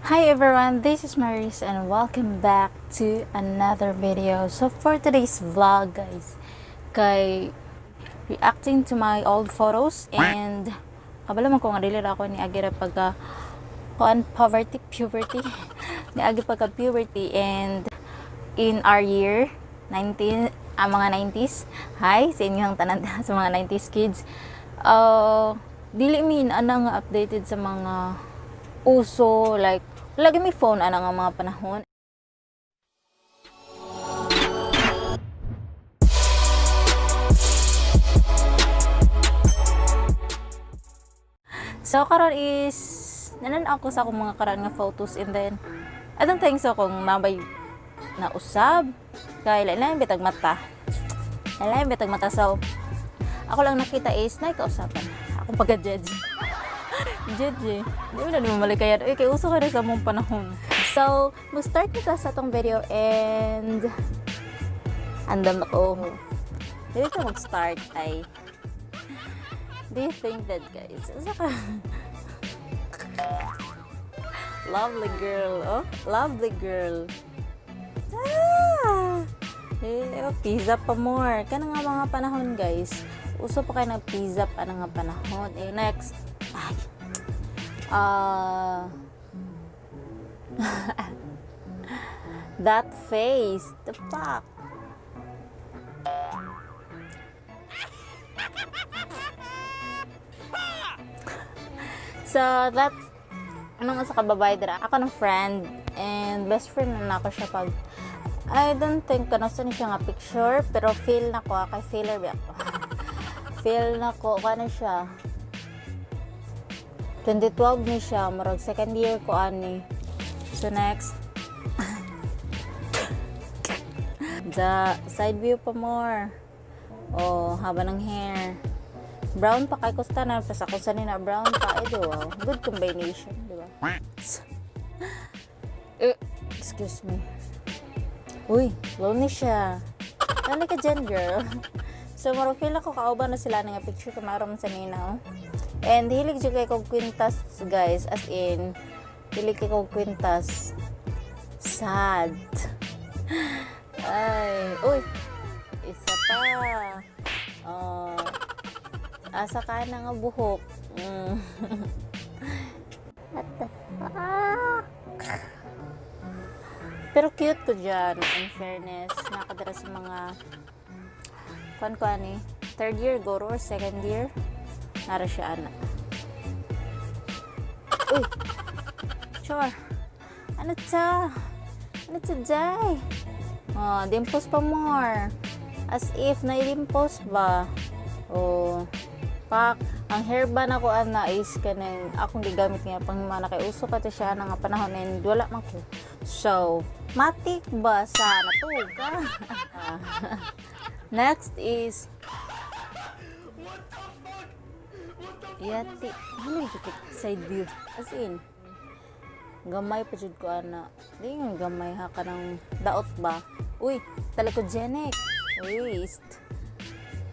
Hi everyone, this is Maris and welcome back to another video. So for today's vlog, guys, kay reacting to my old photos and kabalo man ko nga dili ra ako ni agi ra pagka kuan poverty puberty ni agi pagka puberty and in our year 19 ang mga 90s. Hi sa inyong tanan sa mga 90s kids. Dili min ana nga updated sa mga uso, like lagi may phone ana nga mga panahon. So karon is nanan ako sa akong mga karon nga photos and then I don't think so kung nabay nausab kay lain bitag mata. Lain bitag mata, so ako lang nakita is naikausapan. Akong pagka-judge. Judge eh. Di mo na di mo malikayan. Uy, kay uso ka rin sa mong panahon. So, mag-start na ta sa atong video and andam na ko. Dili ta mag-start ay do you think that, guys? Asa ka? Lovely girl, oh. Lovely girl. Ah! Eh, oh, pizza pa more. Kana nga mga panahon, guys. Uso pa kayo ng pizza pa na nga panahon. Eh, next. Ay. Ah. That face. The fuck? So, that ano nga sa kababay dira. Ako ng friend and best friend na nako siya pag I don't think kano sa ni siya nga picture, pero feel na ko kay feeler ba ako. Feel na ko kano siya. 2012 ni siya, murag second year ko ani. So next, the side view pa more. Oh, haba ng hair. Brown pa kay kusta na pa sa kung saan na brown pa eh, di wow. Good combination, di ba? Eh, excuse me. Uy, lonely siya. Lonely ka dyan, girl. So, maro feel ako kauban na sila nga picture kumaron sa nina, oh. And hilig jud kay kog kwintas, guys, as in hilig kay kog kwintas. Sad. Ay, uy. Isa pa. Oh, asa ka na nga buhok. What the fuck? Pero cute ko dyan, in fairness. Nakadara sa mga kuan kuan eh. Third year goro or second year. Nara siya ana. Uy! Char! Ano ta? Ano ta, day? Oh, dimples pa more. As if na-dimples ba? Oh, pak. Ang hairband ako ana is kanang akong gigamit nga panghimana kay uso ka to siya na nga panahon and wala man ko. So, matik ba sa natuga? Next is Yati. Ano yung side view? As in, gamay pa jud ko ana. Di yung gamay ha ka ng daot ba? Uy, talikogenic. Waste.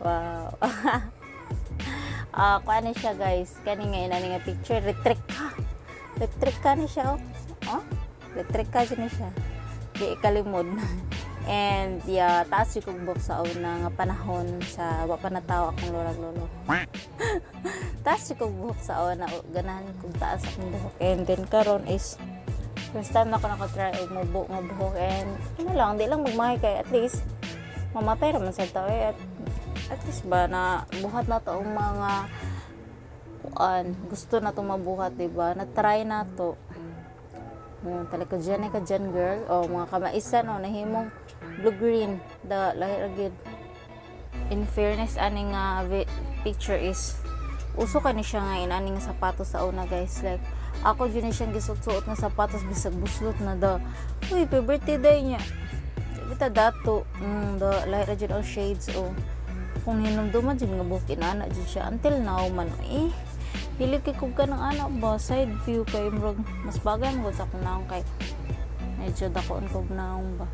Wow. Ah, kuha na siya, guys. Kani nga ina nga picture retrik ka. Retrik ka ni siya oh. Oh, retrik ka ni siya. Di ikalimod. And yeah, taas yung kog buhok sa una nga panahon sa wa pa natawo akong lorag lolo. Taas yung kog buhok sa una, ganahan kog taas akong buhok. And then karon is first time na ako nakatry og mubo nga buhok and ano lang, di lang magmahay kay at least mamatay ra man sa tao eh. At least ba na buhat na to ang mga kuan, gusto na to mabuhat, di ba? Na try na to. Talaga dyan ka dyan, girl. O, mga kamaisan, o, nahimong blue-green. Da, lahi ra gyud. In fairness, ani nga picture is, uso ka ni siya nga ani nga sapatos sa una, guys. Like, ako dyan ni siyang gisuot-suot nga sapatos, bisag buslot na da. Uy, birthday day niya. Di bita dato. Da, lahi ra jud ang shades, o. Kung hinumduman jud nga buhok inana jud siya. Until now man, eh. Hilig kay kog kanang ana ba, side view kay murag mas bagay mo sa akong naong kay medyo dakoon kog naong ba.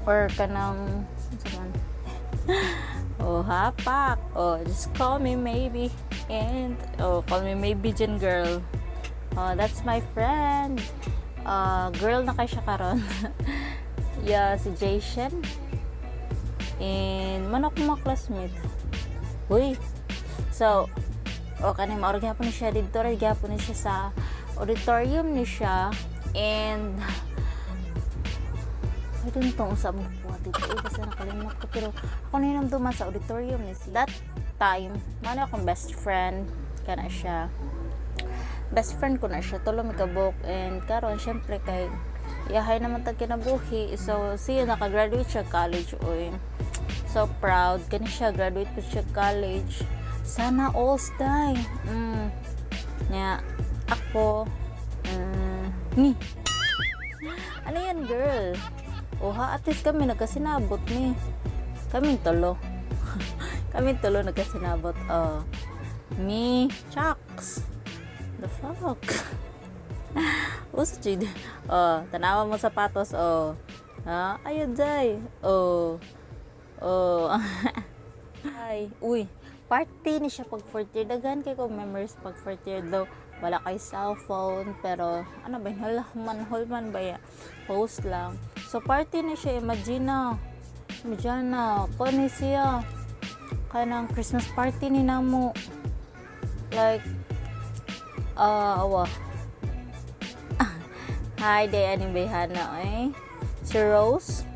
Or kanang unsa man. Oh, hapak. Oh, just call me maybe. And oh, call me maybe dyan, girl. Oh, that's my friend. Girl na kay siya karon. Yeah, si Jason. And man ako mga classmate. Uy. So, o kani mao gyapon ni siya didto ra gyapon ni siya sa auditorium ni siya and I don't know sa mo kuha dito eh, kasi nakalimot ko, pero ako na yung sa auditorium ni siya. That time, man akong best friend kana siya, best friend ko na siya, tulo mi kabuok. And karon, syempre kay yahay naman tag kinabuhi, so siya nakagraduate siya college. Oy, so proud kani siya, graduate po siya college. Sana all stay. Nya ako, ni ano yan, girl? Oha, at least kami nagkasinabot ni. Kaming tulo. Kaming tulo nagkasinabot. Oh. Me, Chucks. The fuck? Usa jud. Oh, tanawa mo sapatos, oh. Ha? Ayun, jay. Oh. Oh. Ay, uy. Party ni siya pag fourth year. Daghan kay ko memories pag fourth year though. Wala kay cellphone, pero ano ba yun? Hala man, man ba ya? Post lang. So, party ni siya. Imagine na. Imagine na. Ko ni siya. Kanang Christmas party ni namo. Like, awa. Hi, day aning bayhana eh. Si Rose.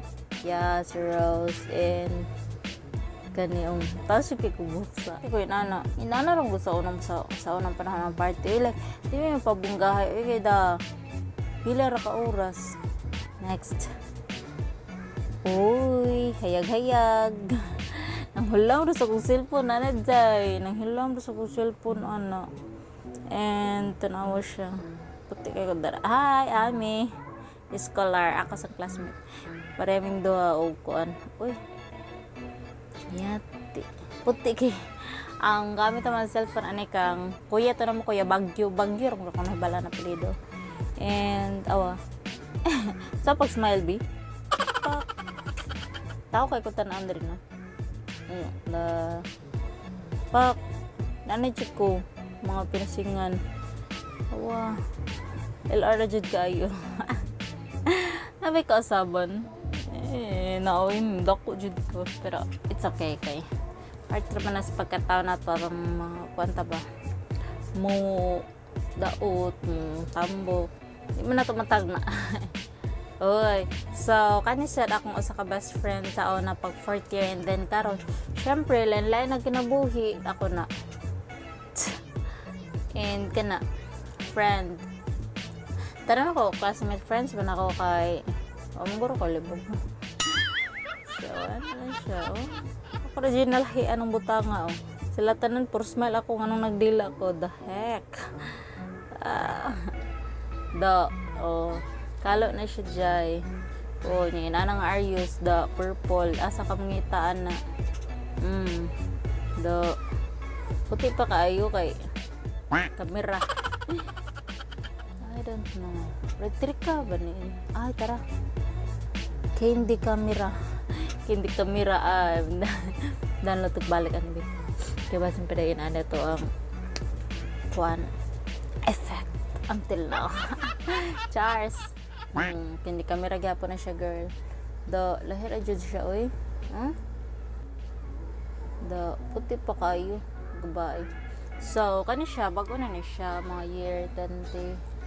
Yeah, si Rose. And kani ang taas yung kikubuksa. Ko inana. Inana rong sa unang panahon ng party. Like, di mo yung pabunggahay. Uy, kay da pila ra ka oras. Next. Uy, hayag-hayag. Nanghulam ra sa akong cellphone, ana day. Nanghulam ra sa akong cellphone, ana. And tanawa siya. Puti kay ko dara. Hi, Ami. Scholar. Ako sa classmate. Parehing duha og kuan. Uy. Yati. Puti kay. Ang gamit naman cellphone ani kang kuya to namo, Kuya Bagyo. Bagyo ra ko nabala na apelyido. And awa. Sa pag smile bi. Pak. Tao kay ko tan-an diri na. The pak. Nanay ko mga pinasingan. Awa. LR na jud kaayo. Nabay kausaban. Eh, naawin, dako jud ko. Pero it's okay kay part ra man na sa pagkatao na to ang mga kwanta ba. Mo daot, mo tambo. Di man na to matag na. Oy, so kani siya akong usa ka best friend sa una pag fourth year and then karon syempre lain-lain na kinabuhi ako na. And kana friend. Tanan ako classmate friends man ako kay oh, ko libog. So, ano lang siya, oh. Ako ra jud nalahi anong butanga, oh. Sila tanan puro smile ako nganong nagdila ko. The heck? Ah. The, oh. Kalo na siya, jay. Oh, niya inanang Arius, the purple. Asa ka mangitaan na? The, puti pa kaayo kay kamera. I don't know. Retrika ba ni? Ay, tara. Candy camera. Candy camera. Ah, download ug balik ano ba? Kaya basin padayon ana to ang kuan effect until now. Charles. Candy camera gyapon na siya, girl. Do lahir jud siya oy. Huh? Do puti pa kayo. Goodbye. So, kani siya, bago na ni siya, mga year 20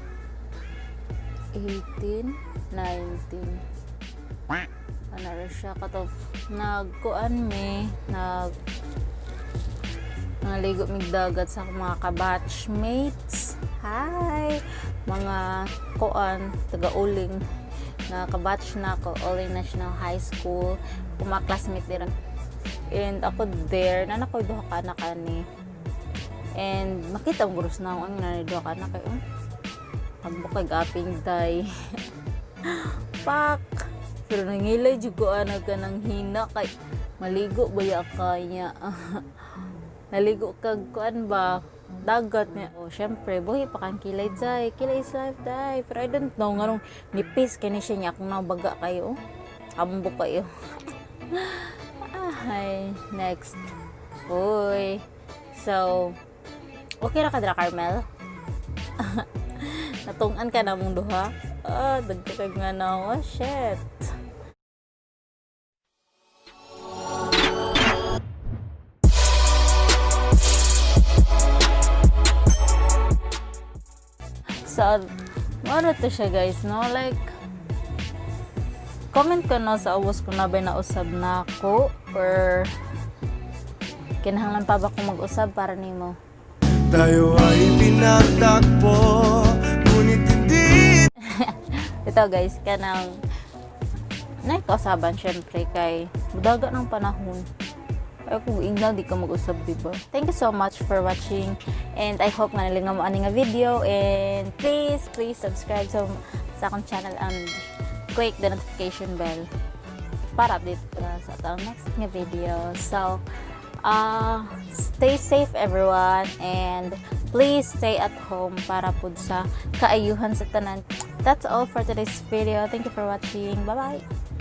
18, 19. Ano ra siya kato nagkuan mi nag naligo mig dagat sa mga ka-batchmates. Hi! Mga kuan, taga-uling na ka-batch na ako, Uling National High School, kung mga classmate dira. And ako there, na nakoy duha ka anak ani. And makita mo gurus na ang na duha ka anak kay oh. Pagbukay gaping day. Pak! Pero nangilay jud ko ana ka nang hina kay maligo baya ka niya. Naligo kag kuan ba dagat niya. Oh, syempre buhi pa kang kilay jay. Kilay is life day. Pero I don't know nganong nipis kini siya niya akong nabaga kayo. Ambo kayo. Ay, next. Uy. So, okay ra ka dira, Carmel? Natungan ka na mong duha? Ah, dagkakag nga na. Oh, shit. So, mao to siya, guys, no? Like, comment ko, no, sa ubos kung nabay na usab na ako or kinahanglan pa ba kung mag-usab para nimo. Tayo ay pinagtakpo, ngunit hindi Ito, guys, kanang nakausaban syempre kay mudaga ng panahon. Ay kung igna di ka mag-usab, di ba? Thank you so much for watching and I hope nga nalingaw mo ani nga video and please, please subscribe sa akong channel and click the notification bell para update ka sa atong next nga video. So, stay safe, everyone, and please stay at home para pud sa kaayuhan sa tanan. That's all for today's video. Thank you for watching. Bye-bye!